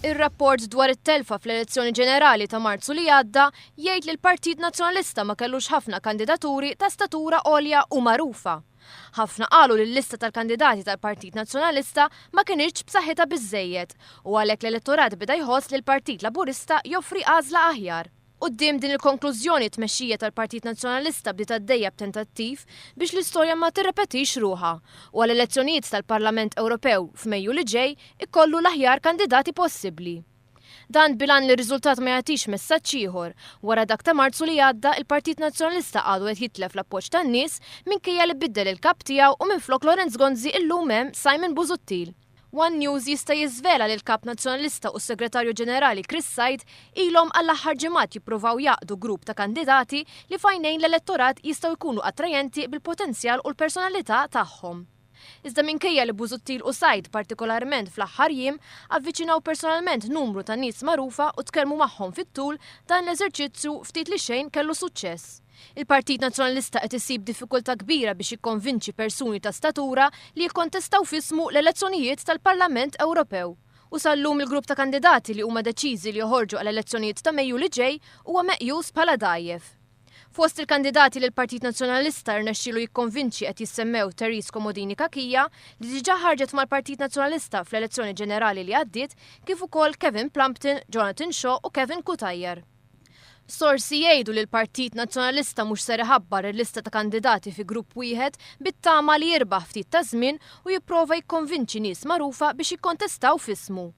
Ir-rapport dwar it-telfa fl-elezzjoni ġenerali ta' Marzu li għadda jgħid li l-Partit Nazzjonalista ma kellux ħafna kandidaturi ta' statura għolja u magħrufa. Ħafna qalu li l-lista tal-kandidati tal-Partit Nazzjonalista ma kinitx b'saħħitha biżżejjed u għalhekk l-elettorat beda jħoss li l-Partit Laburista joffri għażla aħjar. Quddiem din il-konklużjoni t-tmexxija tal-Partit Nazzjonalista bdiet għaddejja b'tentattiv biex l-istorja ma tirrepetix ruħha u għall-elezzjonijiet tal-Parlament Ewropew f'Mejju li ġej ikollu l-aħjar kandidati possibbli. Dan bil-għan li r-riżultat ma jagħtix messaġġ ieħor. Wara dak ta' Marzu li għadda, il-Partit Nazzjonalista għadu qed jitlef l-appoġġ tan-nies minkejja li biddel il-kap tiegħu u minflok Lawrence Gonzi illum hemm Simon Busuttil. One News jista' jiżvela li l-Kap Nazzjonalista u s-Segretarju Ġenerali Chris Said ilhom għall-aħħar ġimgħat jippruvaw jgħaqqdu grupp ta' kandidati li f'għajnejn l-elettorat jistgħu jkunu attrajenti bil-potenzjal u l-personalità tagħhom. Iżda minkejja li Busuttil u Said partikolarment fl-aħħar jiem avviċinaw personalment numru ta' nies magħrufa u tkellmu magħhom fit-tul, dan l-eżerċizzju ftit li xejn kellu suċċess. Il-Partit Nazzjonalista qed isib diffikultà kbira biex jikkonvinċi persuni ta' statura li jikkontestaw f'ismu l-elezzjonijiet tal-Parlament Ewropew. U sal-lum il-grupp ta' kandidati li huma deċiżi li joħorġu għall-elezzjonijiet ta' Mejju li ġej huwa meqjus bħala dgħajjef. Fost il-kandidati li l-Partit Nazzjonalista rnexxielu jikkonvinċi qed jissemmew Therese Comodini Cachia, li diġà ħarġet mal-Partit Nazzjonalista fl-elezzjoni ġenerali li għaddiet, kif ukoll Kevin Plumpton, Jonathan Shaw u Kevin Cutajar. Sorsi jgħidu li l-Partit Nazzjonalista mhux ser iħabbar il-lista ta' kandidati fi grupp wieħed bit-tama li jirbaħ ftit ta' żmien u jipprova jikkonvinċi nies magħrufa biex jikkontestaw f'ismu.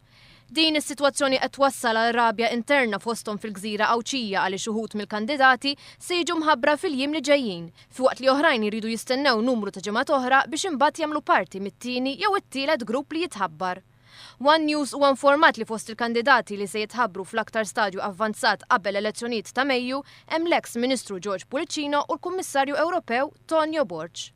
Din is-sitwazzjoni qed twassal għal rabja interna fosthom fil-gżira Għawdxija għaliex uħud mill-kandidati se jiġu mħabbra fil-jiem li ġejjin, filwaqt li oħrajn jridu jistennew numru ta' ġimgħat oħra biex imbagħad jagħmlu parti mit-tieni jew it-tielet grupp li jitħabbar. One News huwa informat li fost il-kandidati li se jitħabbru fl-aktar stadju avvanzat qabel l-elezzjonijiet ta' Mejju hemm l-eks Ministru George Pullicino u l-Kummissarju Ewropew Tonio Borg.